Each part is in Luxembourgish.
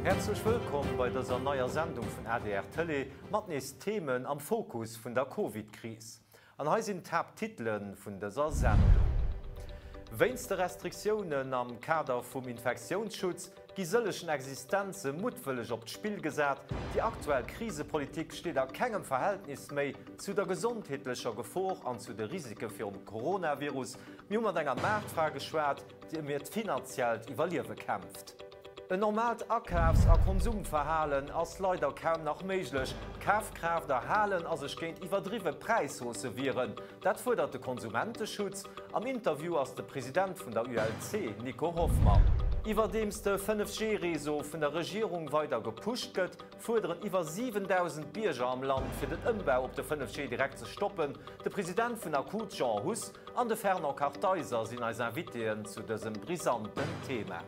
Häerzlech wëllkomm bei dëser neier Sendung vun adr Tëlee mat nees Themen am Fokus vun der Covid-Kris. An hei sinn d'Haapttitele vun dëser Sendung. Wéinst de Restriktiounen am Kader vum Infektiounsschutz gi sëllegen Existenze muttwëlleg op d'Spill gesat. Déi aktuell Krisepolitik steet a kengem Verhältnis méi zu der gesondheetlecher Gefor an zu de Risike virum Coronavirus. Mir hu mat enger Maartfra geschwat, déi ëm hiert finanziellt Iwwerliewe kämpft. En normaalt Akafs a Konsumverhalen ass leider kaum nach méiglech. D'Kafkraaft erhalen a sech géint iwwerdriwwe Präishaussë wieren, dat fuerdert de Konsumenteschutz. Am Interview ass de President vun der ULC, Nico Hoffmann. Iwwerdeems de 5G-Réseau vun der Regierung weider gepusht gëtt, fuerderen iwwer 7.000 Bierger am Land, fir den Ëmbau op de 5G direkt ze stoppen. De President vun Akut, Jean Huss, an de Fernand Kartheiser sinn eis Invitéen zu dësem brisanten Thema.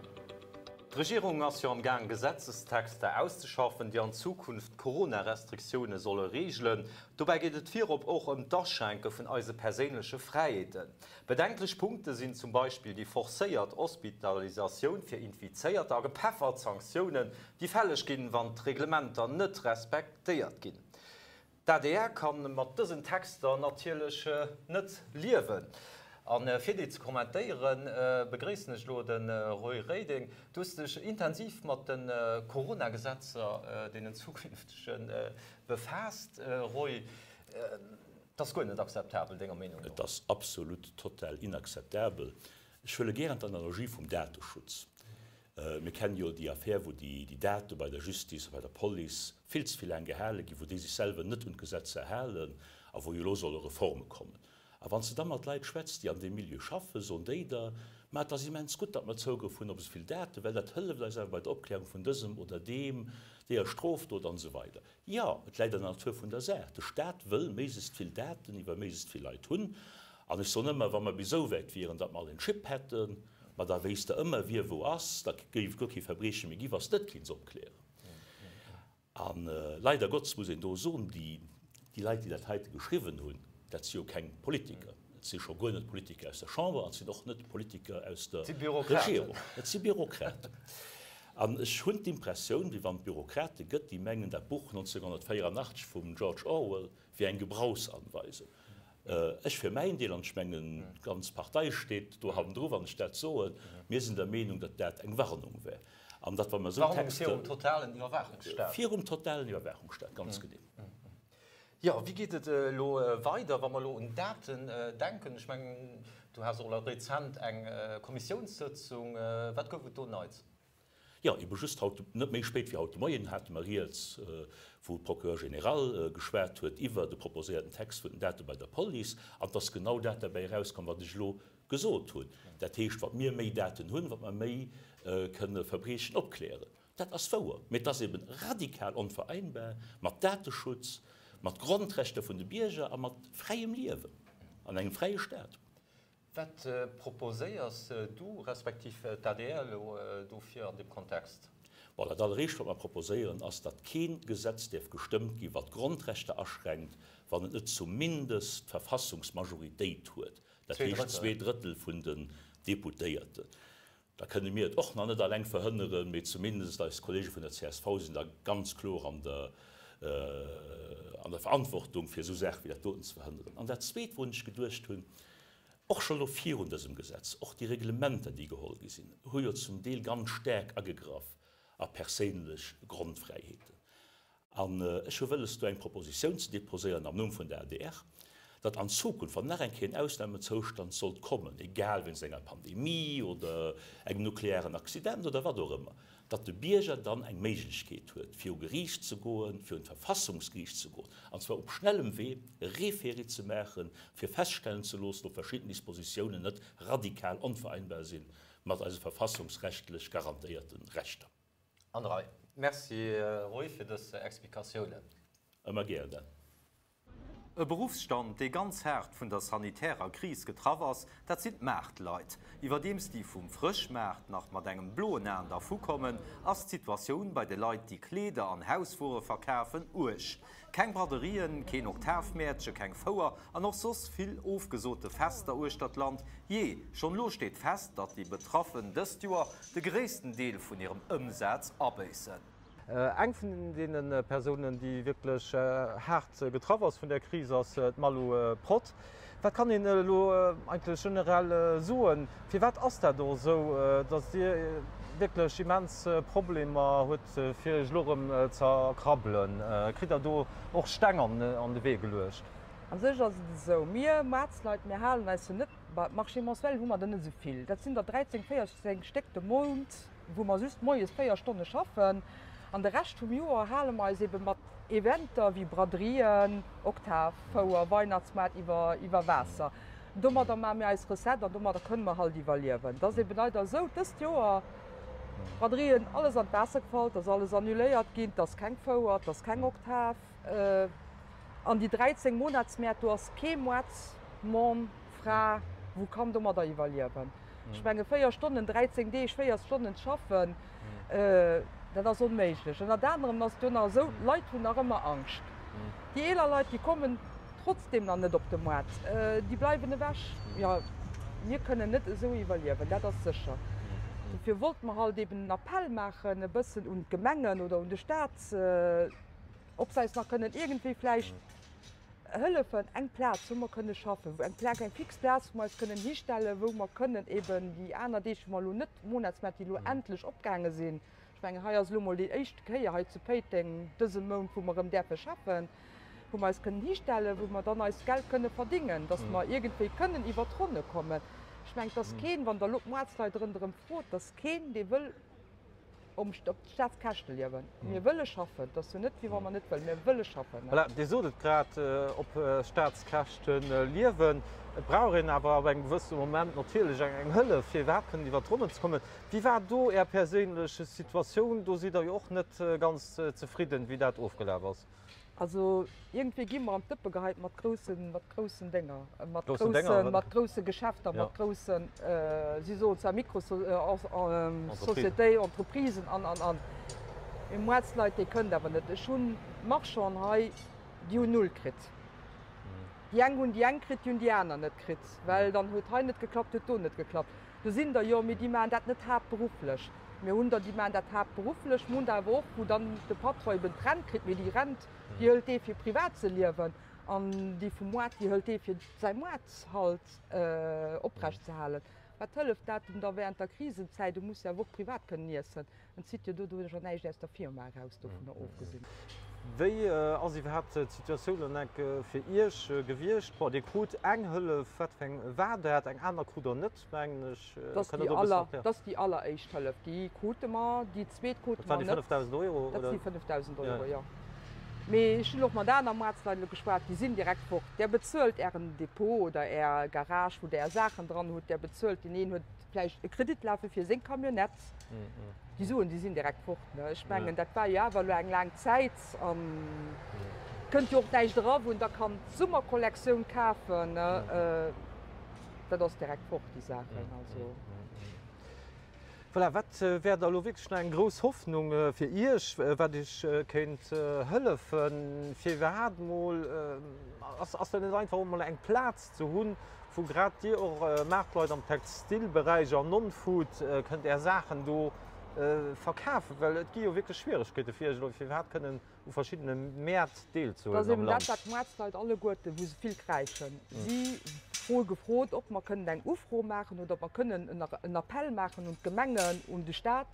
D'Regierung ass jo am Gaang Gesetzestexter auszeschaffen, déi an Zukunft d'Corona-Restriktioune solle reegelen. Dobäi geet et virop och ëm d'Aschränke vun eise perséinleche Fräiheeten. Bedenklech Punkte sinn zum Beispill déi forcéiert Hospitalisatioun fir Infizéierter a gepeffert Sanktiounen, déi fälleg ginn, wann d'Reglementer net respektéiert ginn. D'adr ka mat dësen Texter natierlech net liewen. A fir déi ze kommentéieren, begréissen ech elo de Roy Reding. Du hues dech intensiv mat de Corona-Gesetzer, deenen zukünftegen, befaasst. Roy, et ass guer net akzeptabel, denger Meenung no? Et ass absolut total inakzeptabel. Ech huele gären d'Analogie vum Dateschutz. Mir kennen jo déi Affär, wou déi Date bei der Justice a bei der Police vill ze vill laang gehale ginn, wou déi sech selwer net un d'Gesetzer halen a wou jo elo solle Reforme kommen. A wann s de da mat Leit schwätz, déi an deem Milieu schaffen, soen déi der, Ma et ass immens gutt, datt mer Zougrëff hunn op esou vill Daten, well dat hëlleft eis awer bei der Opklärung vun dësem oder deem, deeër Strofdot an esou weider. Jo, et läit an der Natur vun der Saach. De Staat wëll méiglechst vill Daten iwwer méiglechst vill Leit hunn. An ech soen ëmmer, wa mer bis esou wäit wieren, datt mer all en Chip hätten, ma da wéisst Der ëmmer, wie wou ass, da géif et guer kee Verbrieche méi ginn, wa s de net kéints opklären. A leider Gottes muss een do soen, déi Leit, déi dat heite geschriwwen hunn, dat si jo keng Politiker. Et si scho guer net Politiker aus der Chamber an et sinn och net Politiker aus der Regierung. Et si Bürokraten. An ech hunn d'Impressioun, wéi wann et Bürokrate gëtt, déi mengen, dat Buch 1984 vum George Orwell wier eng Gebrauchsanweisung. Ech fir mäin Deel, an ech mengen d'ganz Partei steet do hannendru wann ech dat soen, mir sinn der Meenung, datt dat eng Warnung wär an datt wa mer esou Warnung Texter. Virum totalen Iwwerwaachungsstaat. Virum totalen Iwwerwaachungsstaat, ganz genee. Jo, wéi geet et elo weider, wa mer elo un Daten denken? Ech mengen, du has och elo rezent eng Kommissiounssëtzung. Wat gouf et do Neits? Jo, ebe just haut, net méi spéit wéi haut de Moien hate mer rieds, wou de Procureur général geschwat huet iwwert e proposéierten Text vun den Date bei der Police. An et ass genau dat derbäi erauskomm, wat ech elo gesot hunn. Dat heescht, wat mir méi Daten hunn, wat mer méi kënne Verbriechen opklären. Dat ass wouer, mee et ass eben radikal onvereinbar mat Dateschutz, mat Grondrechter vun de Bierger a mat fräiem Liewen an engem fräie Staat. Wat proposéiers du, respektiv d'ADR elo dofir an deem Kontext? Bon, dat alleréischt, wat mer proposéieren, ass, datt kee Gesetz däerf gestëmmt ginn, wat d'Grondrechter aschränkt, wann et net zumindest d'Verfassungsmajoritéit huet, dat heescht zwee Drëttel vun den Deputéierten. Da kënne mir et och nach net alleng verhënneren, mee zumindest eis Kollege vun der csv sinn da ganz kloer an der, an der Verantwortung, fir esou Saache wéi dat doten ze verhënneren. An dat Zweet, wourun ech geduecht hunn, och scho elo virun dësem Gesetz, och déi Reglementer, déi geholl gi sinn, hu jo zum Deel ganz staark agegraff a perséinlech Grondfräiheeten. An ech hu wëlles, do eng Propositioun ze déposéieren am Numm vun der adr, datt an Zukunft, wann nach eng Kéier en Ausnahmezoustand sollt kommen, egal wéinst enger Pandemie oder engem nuklearen Accident oder wat och ëmmer, datt de Bierger dann eng Méiglechkeet huet, viru Geriicht ze goen, virun d'Verfassungsgeriicht ze goen, an zwar op schnellem Wee e Référé ze maachen, fir feststellen ze loossen, ob verschidden Dispositiounen net radikal onvereinbar si mat eise verfassungsrechtlech garantéierte Rechter. An der Rei. Merci Roy fir dës Explikatiounen. Ëmmer gär, Dan. E Beruffsstand, dee ganz haart vun der sanitärer Kris getraff ass, dat sinn d'Maartleit. Iwwerdeems déi vum Frëschmaart nach mat engem bloen Aen dervukommen, ass d'Situatioun bei de Leit, déi Kleeder an Hauswuere verkafen, uerg. Keng Braderien, keen Oktavmäertche, keng Fouer an och soss vill ofgesote Fester uechter d'Land. Jee, schonn elo steet fest, datt déi Betraffen dëst Joer de gréissten Deel vun hirem Ëmsaz abéissen. Eng vun deene Persounen, déi wierklech haart getraff ass vun där Kris, ass d'Malou Prott. Wat kann een elo eigentlech generell soen, firwat ass dat och esou, datt Dir wierklech immens Problemer hutt, fir Iech elo erëm ze erkrabbelen? Kritt Der do och Steng an de Wee geluecht? A sech ass et esou, mir Moartsleit, mir halen eis jo net, bah, Marché mensuel hu mer der net esou vill, dat sinn der 13, 14 Stéck de Mount. wou mer just moies 4 Stonne schaffen an de Rescht vum Joer hale mer eis ebe mat Eventer wéi Braderien, Oktav, Fouer, Weihnachtsmaart iwwer iwwer Waasser. Domadder maache mir eis Recette an domadder kënne mer halt iwwerliewen. Et ass ebe leider esou, dëst Joer, Braderien, alles an d'Waasser gefall, et ass alles annuléiert ginn, et ass keng Fouer, et ass keng Oktav an déi 13 Monatsmäert, do ass kee Moartsmann, Fra, wou kann domadder iwwerliewen. Ech menge 4 Stonnen, 13 Deeg, 4 Stonnen schaffen, dat ass onméiglech. Ënnert anerem ass et jo nach esou, d'Leit hunn nach ëmmer Angscht. Déi eeler Leit, déi kommen trotzdeem nach net op de Moart, déi bleiwen ewech. Jo, mir kënnen net esou iwwerliewen, dat ass sécher. Dofir wollte mer halt eben en Appell maachen e bëssen un d'Gemengen oder un de Staat, ob se eis nach kënnen iergendwéi vläicht hëllefen, eng Plaz, wou mer kënne schaffen, eng Plaz, eng fix Plaz, wou mer eis kënnen histellen, wou mer kënnen eben déi aner Deeg, wou mer elo net, Monatsmäert, déi elo endlech opgaange sinn, ech mengen, hei ass elo mol déi éischt Kéier hei zu Péiteng dëse Mount, wou mer erëm däerfe schaffen, wou mer eis kënnen histellen, wou mer dann eist Geld kënne verdingen, dass mer iergendwéi kënnen iwwert d'Ronne kommen. Ech mengen, et ass keen, wann Der elo d'Moartsleit ronderëm frot, et ass keen, dee wëll, Op Staatskäschte liewen. Mir wëlle schaffen. Et ass jo net, wéi wa mer net wëllen. Mir wëlle schaffen. Voilà, Dir sot et grad, op Staatskäschte liewen. Et brauch een awer ab engem gewëssene Moment natierlech eng Hëllef, fir iwwerhaapt kënnen iwwer d'Ronnen ze kommen. Wéi war do Är perséinlech Situatioun? Do sidd Der jo och net ganz zefridden, wéi dat ofgelaf ass. Also iergendwéi gi mer an d'Dëppe geheit mat groussen, mat groussen Dénger, mat groussen, mat grousse Geschäfter, mat groussen, si soen zwar Micro-Sociétés, Entreprisen an, an, an. Mee Moartsleit, déi kënnt awer net. Ech hunn Marchandissen hei, déi hunn null kritt. Déi eng hunn déi eng kritt, déi hunn déi aner net kritt, well dann huet hei net geklappt, huet do net geklappt. Do sinn der jo, mee déi maachen dat net haaptberufflech. Mir hunn der, déi maachen dat haaptberufflech. Mir hunn der awer och, wou dann de Patron eben d'Rent kritt, mee déi Rent, déi hëlt dee fir privat ze liewen an déi vum Moart, déi hëlt dee fir säi Moart halt oprecht ze halen. Wat hëlleft dat em da während der Krisenzäit? E muss jo awer och privat kënnen iessen. En zitt jo doduercher näischt aus der Firma eraus, dovunner ofgesinn. Wéi ass iwwerhaapt d'Situatioun an enk fir Iech gewiescht? Bon, Dir krut eng Hëllef, wat fir eng war dat? Eng aner krut Der net, mengen ech. Dat ass déi alleréischt Hëllef, déi krute mer. Déi zweet krute mer net. Dat waren déi 5.000 Euro, oder? Dat si 5.000 Euro, jo. Mee ech hunn och mat aner Moartsleit elo geschwat, déi sinn direkt fort. Där bezuelt Ären Depot oder Är Garage, wou Der Är Saachen dran hutt, där bezuelt. Deen een huet vläicht e Kredit lafe fir seng Camionnette. Déi Suen, déi sinn direkt fort. Ech mengen, dat war jo awer elo eng laang Zäit an kënnt jo och näischt era, wou een da kann d'Summerkollektioun kafen. Dat ass direkt fort, déi Saachen. Also. Voilà, wat wär da elo wierklech nach eng grouss Hoffnung fir Iech, wat Iech kéint hëllefen, fir iwwerhaapt emol, ass dat net einfach, och emol eng Plaz ze hunn, wou grad Dir och Maartleit am Textilberäich an Non-Food kënnt Är Saachen do verkafen, well et gi jo wierklech Schwieregkeete fir Iech elo fir iwwerhaapt kënnen u verschiddene Mäert deelzehuelen am Land. Dat ass eben dat, wat d'Moartsleit alleguerten, wou se vill kräischen, si froe gefrot, ob mer kënnen eng Ufro maachen oder ob mer kënnen en Appell maachen un d'Gemengen, un de Staat,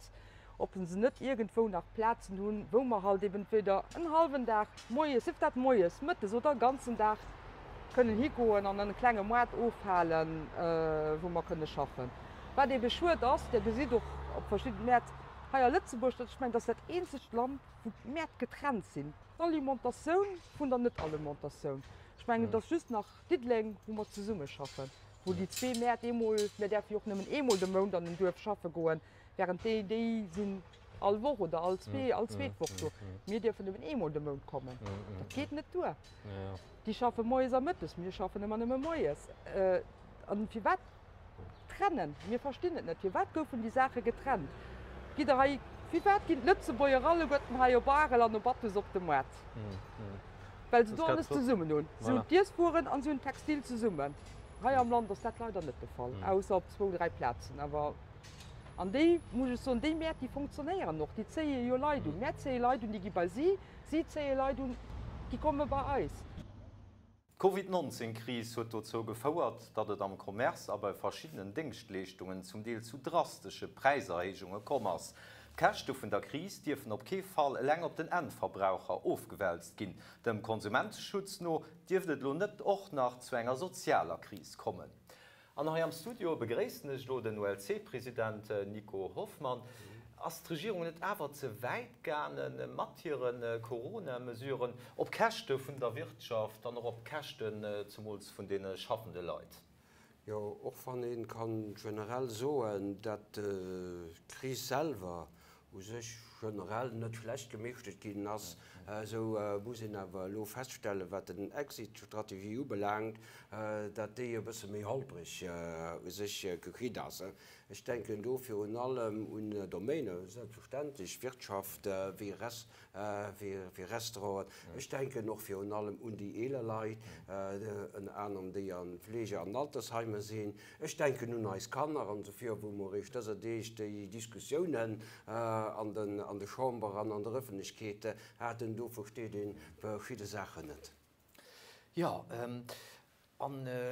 ob se net iergendwou nach Plazen hunn, wou mer halt eben entweder en hallwen Dag moies, sief dat moies, mëttes oder e ganzen Dag, kënnen higoen an en klenge Moart ofhalen, wou mer kënne schaffen. Wat ebe schued ass, Dir gesitt och op verschidden Mäert hei a Lëtzebuerg, dat ech mengen, dat ass dat eenzegt Land, wou d'Mäert getrennt sinn, d'Alimentatioun vun der Net-Alimentatioun. Ech mengen, et ass just nach Diddeleng, wou mer zesummeschaffen, wou déi zwee Mäert eemol, mir däerfe jo och nëmmen eemol de Mount an en Duerf schaffe goen, Während déi, déi sinn. all Woch oder all zwee, all zweet Woch do. Mir dierfen nëmmen eemol de Mount kommen. Dat geet net duer. Déi schaffe moies a mëttes, mir schaffen ëmmer nëmme moies. An firwat trennen? Mir verstinn et net. Firwat goufen déi Saache getrennt? Gitt Der hei, firwat ginn d'Lëtzebuerger alleguerten hei op Arel an op Athus op de Moart? Well se do alles zesummen hunn. Se hunn d'Iesswueren an se hunn d'Textil zesummen. Hei am Land ass dat leider net de Fall, ausser op zwou, dräi Plazen. Awer, an déi, muss ech soen, déi Mäert, déi funktionéieren och. Déi zéie jo Leit un. Mär zéie Leit un, déi gi bei si. Si zéie Leit un, déi komme bei eis. D'Covid 19 Kris huet dozou gefouert, datt et am Commerce a bei verschiddenen Déngschtleeschtungen zum Deel zu drastesche Präiserhéijunge komm ass. D'Käschte vun der Kris dierfen op kee Fall eleng op den Endverbraucher ofgewälzt ginn. Dem Konsumenteschutz no dierft et elo net och nach zu enger sozialer Kris kommen. An hei am Studio begréissen ech elo den ULC-President Nico Hoffmann. Ass d'Regierung net awer ze wäit gaange mat hire Corona-Mesuren, op Käschte vun der Wirtschaft an och op Käschten zemools vun deene schaffende Leit? Jo, och wann ee ka generell soen, datt d'Kris selwer u sech generell net schlecht gemeeschtert ginn ass, esou muss een awer elo feststellen, wat den Exit-Strategie ubelaangt, datt déi e bësse méi holpreg u sech geschitt ass. Ech denken do virun allem un Domainer, selbstverständlech Wirtschaft wéi Restauranten. Ech denken och virun allem un déi eeler Leit, ënner anerem déi a Fleege an Altersheimer sinn. Ech denken un eis Kanner an esou vir, wou mer eréischt dëser Deeg déi Diskussiounen an der Chamber an an der Ëffentlechkeet haten. Do versteet ee verschidde Saachen net. Jo, a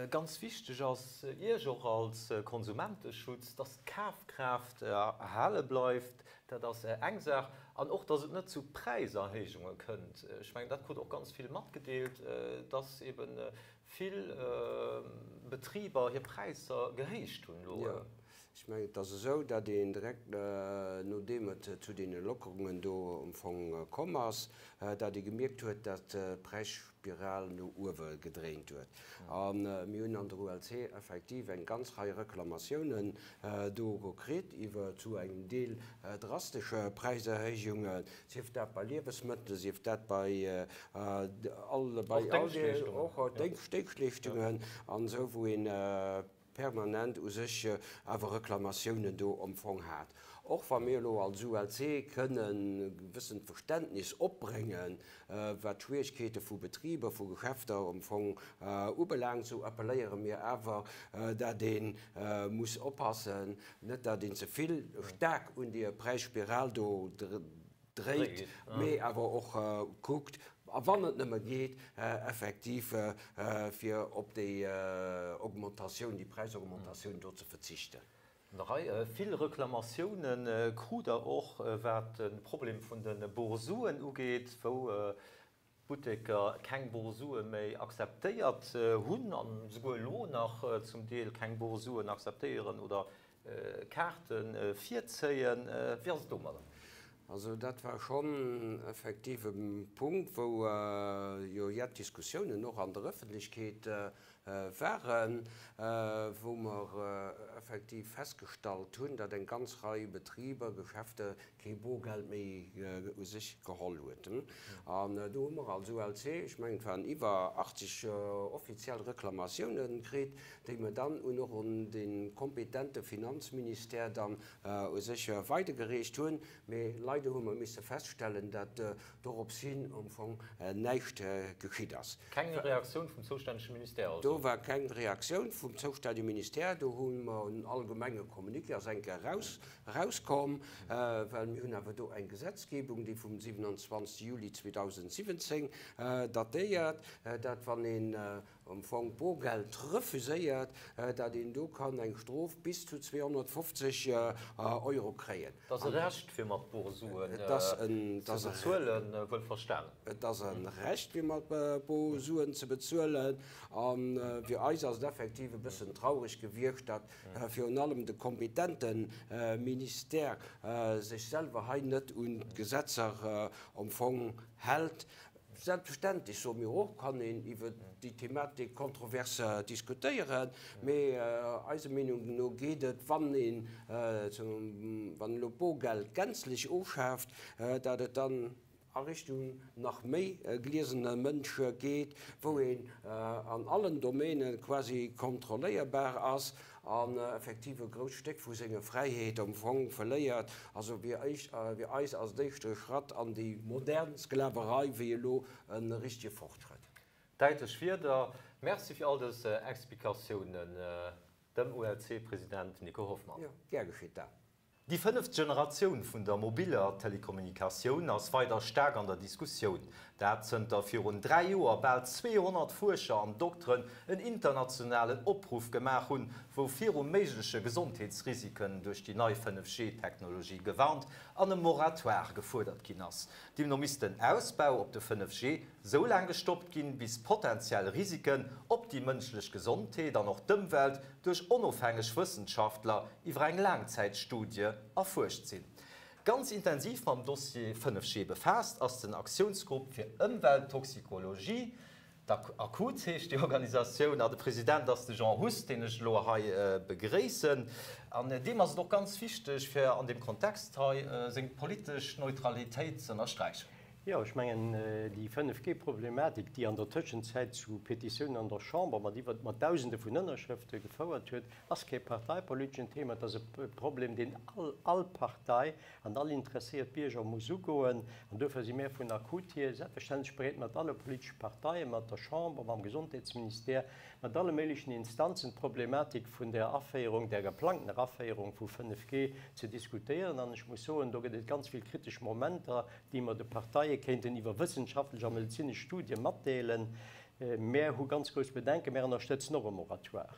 ganz wichteg ass Iech och als Konsumenteschutz, dass d'Kafkraaft erhale bleift. Dat ass eng Saach. An och, dass et net zu Präiserhéijunge kënnt. Ech mengen, dat krut och ganz vill matgedeelt, dass eben vill Betriber hir Präisser gehéicht hunn elo. Jo, ech mengen, et ass esou, datt een direkt nodeem et zu deene Lockerungen do am Fong komm ass, datt ee gemierkt huet, datt d'Präisspiral no uewe gedréint huet. A mir hunn an der ULC effektiv eng ganz Rei Reklamatiounen do kritt iwwer zu engem Deel drastesche Präiserhéijungen, sief dat bei Liewesmëttelen, sief dat bei all, bei all de, och Déngschtleeschtungen an esou, wou een permanent u sech awer Reklamatiounen do am Fong hat. Och wa mir elo als ULC kënnen e gewëssent Verständnis opbréngen, wat d'Schwierigkeete vu Betriber, vu Geschäfter am Fong ubelaangt, esou appelléiere mir awer, dat ee muss oppassen, net dat een ze vill staark un deer Präisspiral do dréit, mee awer och kuckt, a wann et nëmme geet, effektiv fir op déi Augmentatioun, déi Präisaugmentatioun do ze verzichten. An der Rei vill Reklamatioune krut Der och, wat de Problem vun de Borsuen ugeet, wou d'Butteker keng Borsue méi akzeptéiert hunn an esouguer elo nach zum Deel keng Borsuen akzeptéieren oder Kaarte virzéien. Wéi ass et domadder? Also dat war schonn effektiv e Punkt, wou jo jett Diskussiounen och an der Ëffentlechkeet waren, wou mer effektiv festgestallt hunn, datt eng ganz Rei Betriber, Geschäfte kee Borgeld méi u sech geholl huet. An do hu mer als ULC, ech mengen et waren iwwer 80 offiziell Reklamatiounen kritt, déi mer dann un och un de kompetente Finanzministère dann u sech weidergereecht hunn. Mee leider hu mer misse feststellen, datt dorops hin am Fong näischt geschitt ass. Keng Reaktioun vum zoustännege Ministère also? Do war keng Reaktioun vum zoustännege Ministère. Do hu mer en allgemenge Communiqué, ass eng Kéier eraus, erauskomm, well mir hunn awer do eng Gesetzgebung, déi vum 27. Juli 2017 datéiert, dat wann een am Fong Borgeld refuséiert, dat een do kann eng Strof bis zu 250 Euro kréien. Et ass e Recht fir mat Borsuen ze bezuelen, wuel verstanen. Et ass e Recht fir mat Borsuen ze bezuelen. A fir eis ass et effektiv e bëssen traureg gewiescht, datt virun allem de kompetente Ministère sech selwer hei net un d'Gesetzer am Fong hält. Selbstverständlech, soe mir och, kann een iwwer déi Thematik kontrovers diskutéieren, mee eiser Meenung no geet et, wann een, wann elo d'Borgeld gänzlech ofschaaft, datt et dann a Richtung nach méi gliesene Mënsch geet, wou een an allen Domäne quasi kontrolléierbar ass an effektiv e grousst Stéck vu senger Fräiheet am Fong verléiert. Also fir eis ass et éischter e Schratt an déi modern Sklaverei wéi elo e richtege Fortschrëtt. Däitlech Wierder. Merci fir all dës Explikatiounen, dem ULC-President Nico Hoffmann. Jo, gär geschitt dat. Déi fënneft Generatioun vun der mobiller Telekommunikatioun ass weider staark an der Diskussioun. Dat zënter virun 3 Joer bal 200 Fuerscher an Dokteren en internationalen Opruff gemaach hunn, wou viru méigleche Gesondheetsrisiken duerch déi nei 5G-Technologie gewarnt an e Moratoire gefuerdert ginn ass. Deemno misst den Ausbau op de 5G sou laang gestoppt ginn, bis potentiell Risiken op déi mënschlech Gesondheet an och d'Ëmwelt duerch onofhängeg Wëssenschaftler iwwer eng Laangzäitstudie erfuerscht sinn. Ganz intensiv mam Dossier 5G befaasst ass den Aktiounsgrupp fir Ëmwelttoxikologie, d'AKUT heescht déi Organisatioun, a de President ass de Jean Huss, deen ech elo hei begréissen. An deem ass et och ganz wichteg, fir an deem Kontext hei seng politesch Neutralitéit z'ënnersträichen. Jo, ech mengen, déi 5G-Problematik, déi an der Tëschenzäit zu Petitiounen an der Chamber mat iwwer, mat Dausende vun Ënnerschrëfte gefouert huet, ass kee parteipoliteschen Thema. Et ass e Problem, deen all, all Partei an all interesséiert Bierger muss ugoen. An duerfir si mär vun ACUT hier selbstverständlech bereet, mat alle politesche Parteien, mat der Chamber, mam Gesondheetsministère, mat alle méiglechen Instanzen d'Problematik vun der Aféierung, der geplangtener Aféierung vu 5G ze diskutéieren. An ech muss soen, do gëtt et ganz vill kritesch Momenter, déi mer de Parteie kéinten iwwer wëssenschaftlech a medezinesch Studie matdeelen. Mär hu ganz grouss Bedenken, mär ënnerstëtzen och e Moratoire.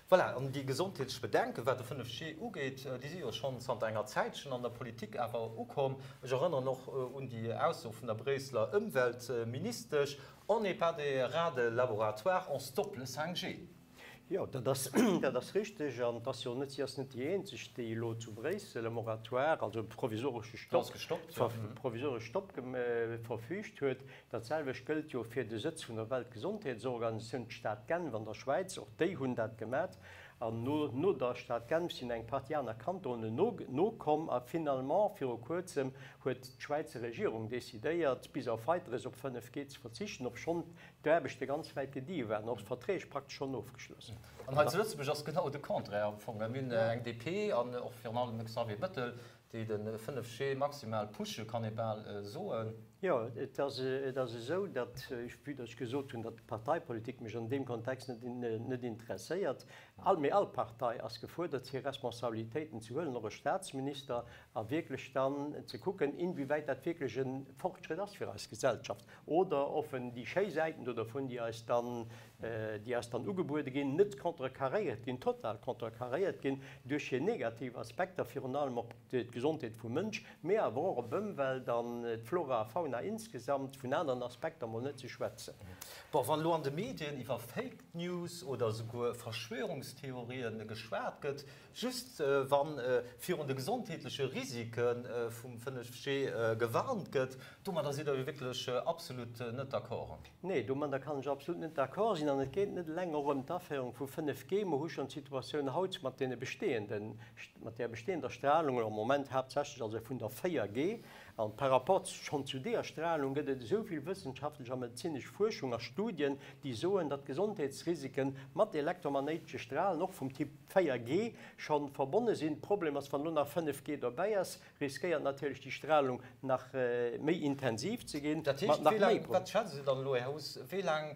Voilà, an déi gesondheetlech Bedenken, wat de 5G ugeet, déi si jo schonn zanter enger Zäitchen an der Politik awer ukomm. Ech erënneren och un déi Ausso vun der Bréisseler Ëmweltministesch, On n'est pas des rats de laboratoire, on stoppe le 5G. Jo, dat ass, dat ass richteg. An et ass jo net, si ass net déi eenzeg, déi elo zu Bréissel e Moratoire, also e provisoresche Stopp, provisoresche Stopp verfügt huet. Dat selwecht gëllt jo fir de Sëtz vun der Weltgesondheetsorganisatioun, d'Stad Genf an der Schwäiz. Och déi hunn dat gemat. An no, no der Stad Genf sinn eng Partie aner Kantonen no, nokomm. A finalement, viru Kuerzem, huet d'Schwäizer Regierung decidéiert, bis auf Weiteres op 5G ze verzichten, obschonn d'Aarbechte ganz wäit gedi waren, och d'Verträg praktesch schonn ofgeschloss. An hei zu Lëtzebuerg ass genau de Contraire am Fong. Mir hunn eng DP an och virun allem de Xavier Bettel, déi de 5G maximal pushe, kann ee bal soen. Jo, et ass, et ass esou, datt, vue datt ech gesot hunn, datt d'Parteipolitik mech an deem Kontext net, net interesséiert, all, mee all Partei ass gefuerdert, hir Responsabilitéiten ze huelen, och e Statsminister, a wierklech dann ze kucken, inwiewäit dat wierklech e Fortschritt ass fir eis Gesellschaft. Oder offen déi schéi Säiten do dervun, déi eis dann, déi eis dann ugebuede ginn, net contrecarréiert ginn, total contrecarréiert ginn duerch hir negativ Aspekter, virun allem op d'Gesondheet vum Mënsch, mee awer och op d'Ëmwelt an d'Flora a Fauna insgesamt, vun aneren Aspekter mol net ze schwätzen. Bon, wann elo an de Medien iwwer Fake News oder esouguer Verschwörungstheorien geschwat gëtt, Just wa virun de gesondheetleche Risike vum 5G gewarnt gëtt, domadder sidd Der jo wierklech absolut net d'accord. Nee, domadder kann ech absolut net d'accord sinn. An et geet net eleng och ëm d'Aféierung vu 5G. Mer hu schonn d'Situatioun haut mat deene bestehenden, mat där bestehender Strahlung, am Moment haaptsächlech also vun der 4G. A par rapport schonn zu deeër Strahlung gëtt et esou vill wëssenschaftlech a medezinesch Fuerschung a Studien, déi soen, datt d'Gesondheetsrisike mat elektromagnéitesche Strahlen, och vum Typ 4G schonn verbonne sinn. Problem ass, wann elo nach 5G dobäi ass, riskéiert natierlech déi Strahlung nach méi intensiv ze ginn. Dat heescht, wéi laang, wat schätze Sie dann elo, Här Huss, wéi laang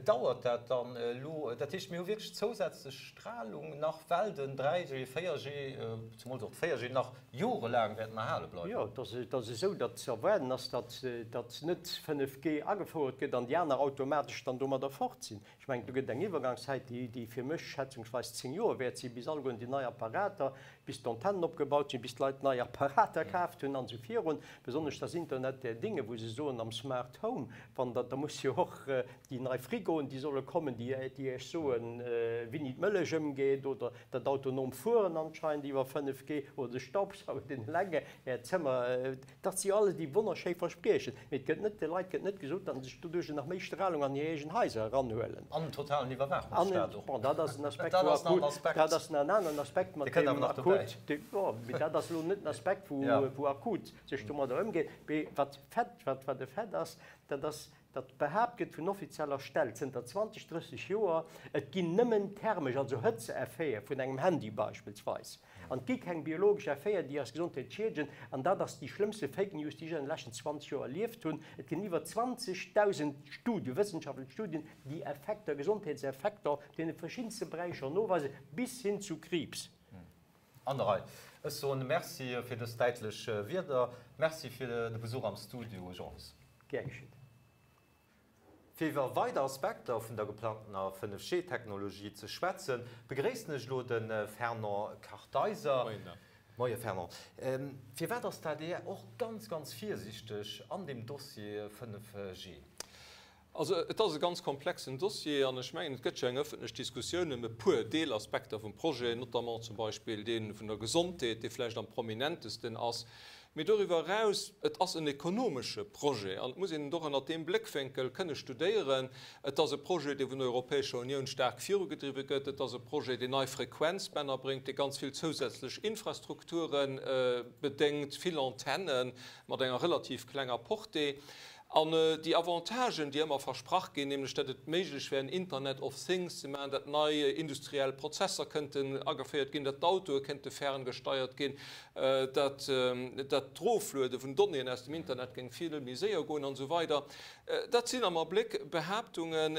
dauert dat dann elo? Dat heescht, mir hu wierklech zousätzlech Strahlung nach, well den 3G, 4G, zemools och d'G nach jorelaang wäerten erhale bleiwen? Jo, et ass esou, datt ze erwaarden ass, datt net 5G agefouert gëtt an déi aner automatesch dann domadder fort sinn. Ech mengen, do gëtt et eng Iwwergangszäit, déi fir mech schätzungsweis 10 Joer wäert sinn, bis alleguerten déi nei Apparater, bis d'Antennen opgebaut sinn, bis d'Leit nei Apparater kaaft hunn an esou virun. Besonnesch das Internet der Dinge, wou se soen am Smart Home, wann da, da muss jo och déi nei. Frigoen, déi solle kommen, déi Iech soen, wéini d'Mëllech ëmgeet, oder dat autonom Fueren anscheinend iwwer 5G, oder de Staubsauger, deen eleng Äert Zëmmer. Dat si jo alles déi wonnerschéi Verspriechen, mee et gëtt net, de Leit gëtt net gesot, datt se sech doduerch nach méi Stralung an hir eegen Haiser eranhuelen. An en totalen Iwwerwaachungsstaat och. Bon, dat ass en Aspekt, wou akut, dat ass en aneren Aspekt, mat deem akut, jo, mee dat ass elo net en Aspekt, wou akut sech domadder ëmgeet. Mee wat Fait, wat e Fait ass, dat ass, datt behaapt gëtt vun offizieller Stell zënter 20, 30 Joer, et ginn nëmmen thermesch, also Hëtzeeffete vun engem Handy beispillsweis, an et gi keng biologesch Effeten, déi eis Gesondheet schiedegen. An dat ass déi schlëmmste Fake News, déi ech an de leschten 20 Joer erlieft hunn. Et ginn iwwer 20.000 Studien, wëssenschaftlech Studien, déi Effekter, Gesondheetseffekter op deene verschiddenste Beräicher noweisen, bis hin zu Kriibs. An der Rei. Ech soen Merci fir dës däitlech Wierder. Merci fir de Besuch am Studio, Jean Huss. Gär geschitt. Fir iwwer weider Aspekter vun der geplangtener 5G-Technologie ze schwätzen, begréissen ech elo de Fernand Kartheiser. Moien Dan. Moie Fernand. Firwat ass d'ADR och ganz, ganz virsiichteg an deem Dossier 5G? Also et ass e ganz komplexen Dossier an ech mengen, et gëtt jo eng ëffentlech Diskussioun ëm e puer Deelaspekter vum Projet, notamment zum Beispill dee vun der Gesondheet, dee vläicht am prominentesten ass. Mee doriwwer eraus, et ass en ekonomesche Projet an et muss een en och ënnert deem Bléckwénkel kënne studéieren. Et ass e Projet, dee vun der Europäescher Unioun staark virugedriwwe gëtt. Et ass e Projet, deen nei Frequenzbänner bréngt, dee ganz vill zousätzlech Infrastrukture bedéngt, vill Antenne mat enger relativ klenger Portée. An déi Avantagen, déi ëmmer versprach ginn, nämlech datt et méiglech wär, en Internet of Things ze maachen, datt nei industriell Prozesser kënnten ageféiert ginn, datt d'Autoe kënnte ferngesteiert ginn, datt d'Erofluede vun Donnéeën aus dem Internet géing vill méi séier goen an esou weider, dat sinn am Abléck Behaaptungen,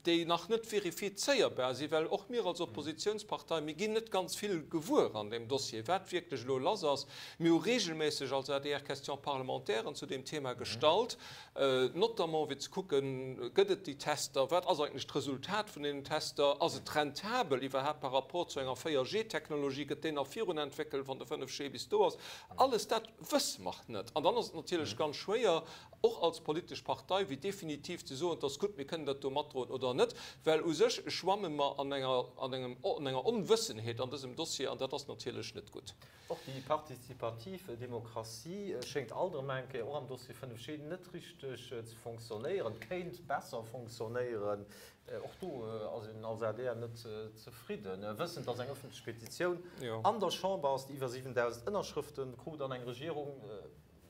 déi nach net verifizéierbar sinn, well och mir als Oppositionspartei, mir ginn net ganz vill gewuer an deem Dossier, wat wierklech elo lass ass. Mir hu regelméisseg als adr Question-parlementairen zu deem Thema gestallt, notamment fir ze kucken, Gëtt et déi Tester? Wat ass eigentlech d'Resultat vun deenen Tester? Ass et rentabel iwwerhaapt par rapport zu enger 4G-Technologie? Gëtt déi nach virun entwéckelt, wann de 5G bis do ass? Alles dat wësse mer net. An dann ass et natierlech ganz schwéier, och als politesch Partei, wéi definitiv ze soen, et ass gutt, mir kënnen dat do matdroen oder net, well u sech schwamme mer an enger, an engem, an enger Onwëssenheet an dësem Dossier an dat ass natierlech net gutt. Och déi participativ Demokratie schéngt alt erëm eng Kéier, och am Dossier 5G, net richteg ze fonctionnéieren, kéint besser fonctionnéieren. Och do ass een als adr net zefridden, wëssend, datt eng ëffentlech Petitioun an der Chamber ass, déi iwwer 7.000 Ënnerschrëfte krut an eng Regierung,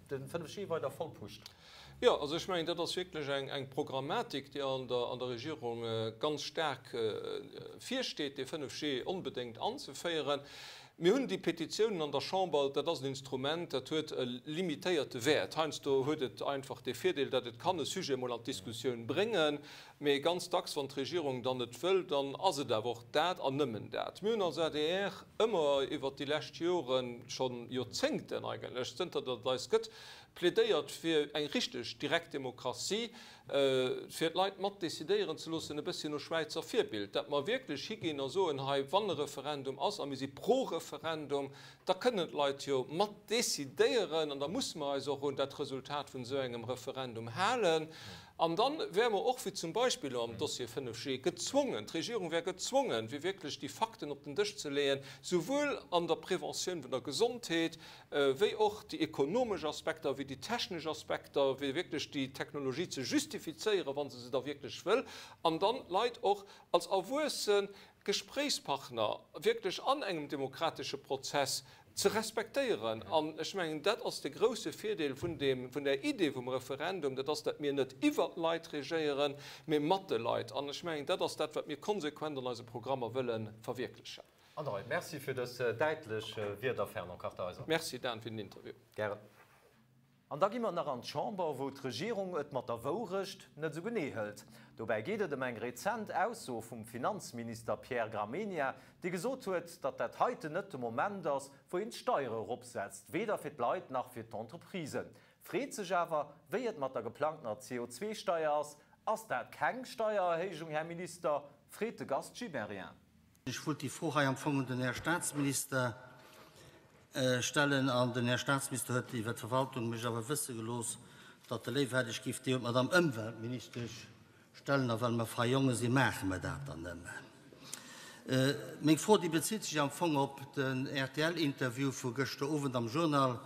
Den 5G weider voll pusht. Jo, also ech mengen, dat ass wierklech eng Programmatik, déi an der Regierung ganz staark virsteet, dee 5G onbedéngt anzeféieren. Mir hunn déi Petitiounen an der Chamber, dat ass en Instrument, dat huet e limitéierte Wäert. Heiansdo huet et einfach dee Virdeel, datt et kann e Sujet emol an d'Diskussioun bréngen. Mee ganz dacks, wann d'Regierung dann net wëll, dann ass et awer och dat an nëmmen dat. Mir hunn als adr ëmmer iwwert déi lescht Joren, scho Joerzéngten eigentlech, zënter datt et eis gëtt, plädéiert fir eng richteg direkt Demokratie, fir d'Leit mat decidéieren ze loossen, e bësschen no Schwäizer Virbild, datt mer wierklech higinn a soen, hei, wann e Referendum ass, a mir si pro Referendum, da kënnen d'Leit jo mat decidéieren an da musse mer eis och un dat Resultat vun esou engem Referendum halen. An dann wäre mer och, wéi zum Beispill elo am Dossier 5G, gezwongen, d'Regierung wär gezwongen, fir wierklech déi Fakten op den Dësch ze leeën, souwuel an der Preventioun vun der Gesondheet, wéi och déi ekonomesch Aspekter, wéi déi technesch Aspekter, fir wierklech déi Technologie ze justifizéieren, wa se se da wierklech wëll, an dann d'Leit och als erwuesse Gespréichspartner wierklech an engem demokratesche Prozess ze respektéieren. An ech mengen, dat ass de grouse Virdeel vun deem, vun där Idee vum Referendum, dat ass, datt mir net iwwert d'Leit regéieren, mee mat de Leit. An ech mengen, dat ass dat, wat mir konsequent an eise Programmer wëlle verwierklechen. André, Merci fir dës däitlech Wierder, Fernand Kartheiser. Merci, Dan, fir den Interview. Gären. An da gi mer nach an d'Chamber, wou d'Regierung et mat der Wourecht net esou genee hëlt. Dobäi geet et ëm eng rezent Ausso vum Finanzminister Pierre Gramegna, dee gesot huet, datt dat heiten net de Moment ass, wou een d'Steiere eropsetzt, weder fir d'Leit nach fir d'Entreprisen. Freet sech awer, wéi et mat der geplangtener CO2-Steier ass. Ass dat keng Steiererhéijung, Här Minister? freet de Gast Gibéryen. Ech wollt déi Fro hei am Fong un den Här Statsminister stellen, an den Här Statsminister huet iwwer d'Verwaltung mech awer wësse gelooss, datt e léiwer hätt, ech géif déi un d'Madame Ëmweltministesch. stellen a well mer fei Jonge sinn, maache mer dat dann nëmmen. Meng Fro, déi bezitt sech am Fong op den RTL-Interview vu gëschter Owend am Journal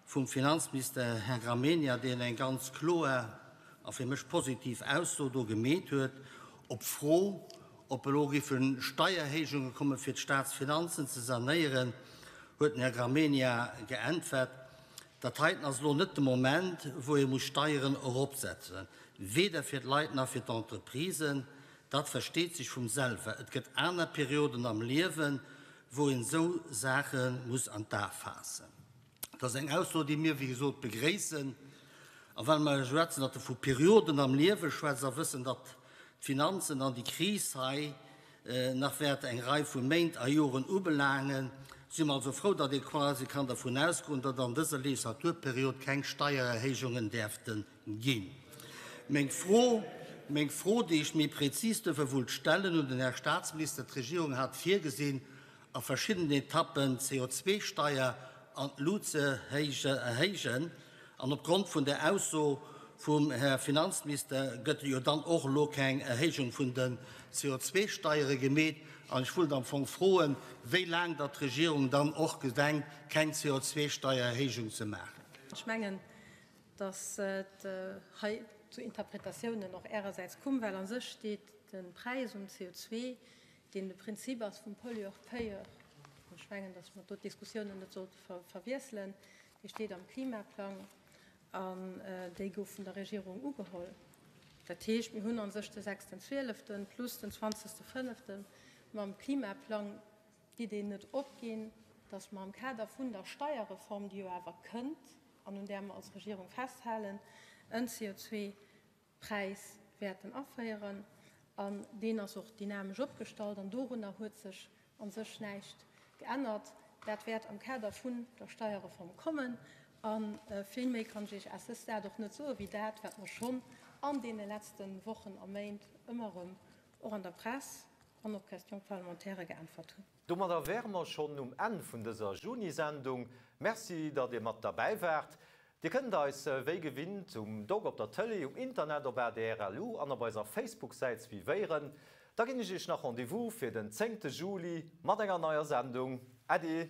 vum Finanzminister Här Gramegna, deen eng ganz kloer a fir mech positiv Ausso do gemeet huet op d'Fro, ob elo géife Steierhéijunge komme fir d'Staatsfinanzen ze sanéieren, huet den Här Gramegna geäntwert, Dat heiten ass elo net de Moment, wou ee muss Steieren eropsetzen, weder fir d'Leit nach fir d'Entreprisen. Dat versteet sech vum selwer. Et gëtt aner Perioden am Liewen, wou een esou Saache muss an d'A faassen. Dat ass eng Ausso, déi mir, wéi gesot, begréissen. A well mer schwätzen, datt e vu Perioden am Liewe schwätzt a wëssen, datt d'Finanzen an déi Kris hei nach wäert eng Rei vu Méint a Joren ubelaangen, si mer also frou, datt ee quasi kann dervun ausgoen, datt an dëser Legislaturperiod keng Steiererhéijungen däerfte ginn. Meng Fro, meng Fro, déi ech méi prezis duerfir wullt stellen un den Här Statsminister, D'Regierung hat virgesinn, a verschiddenen Etappen d'CO2-Steier an d'Lut ze erhéijen. An opgrond vun der Ausso vum Här Finanzminister gëtt jo dann och elo keng Erhéijung vun den CO2-Steiere gemeet. An ech wullt am Fong froen, wéi laang datt d'Regierung dann och gedenkt, keng CO2-Steiererhéijung ze maachen. Ech mengen, datt et hei zu Interpretatiounen och Ärersäits kumm, well a sech steet de Präis um CO2 deen de Prinzip ass vum Pollueur-payeur, an ech mengen, datt mer do d'Diskussiounen net sollte verwiesselen, dee steet am Klimaplang an déi gouf vun der Regierung ugeholl. Dat heescht, mir hunn a sech de sechsten Zwieleften plus den zwanzegste Fënneften mam Klimaplang d'Idee net opginn, datt mer am Kader vun der Steierreform, déi jo awer kënnt an un där mer als Regierung festhalen, en CO2 Präis wäerten aféieren an deen ass och dynamesch opgestallt an dorunner huet sech a sech näischt geännert. Dat wäert am Kader vun der Steierreform kommen a vill méi kann ech Iech à ce stade och net soe wéi dat, wat mer schonn an deene letzte Wochen a Méint ëmmer erëm och an der Press an op Questions parlementaires geäntwert hunn. Domadder wäre mer schonn um Enn vun dëser Juni-Sendung. Merci, datt Dir mat derbäi waart. Dir kënnt eis wéi gewinnt um Dock op der Tëlee, um Internet op adr.lu an op eiser Facebook-Säit suivéieren. Da ginn ech Iech nach Rendez-vous fir den 10 Juli mat enger neier Sendung. Äddi!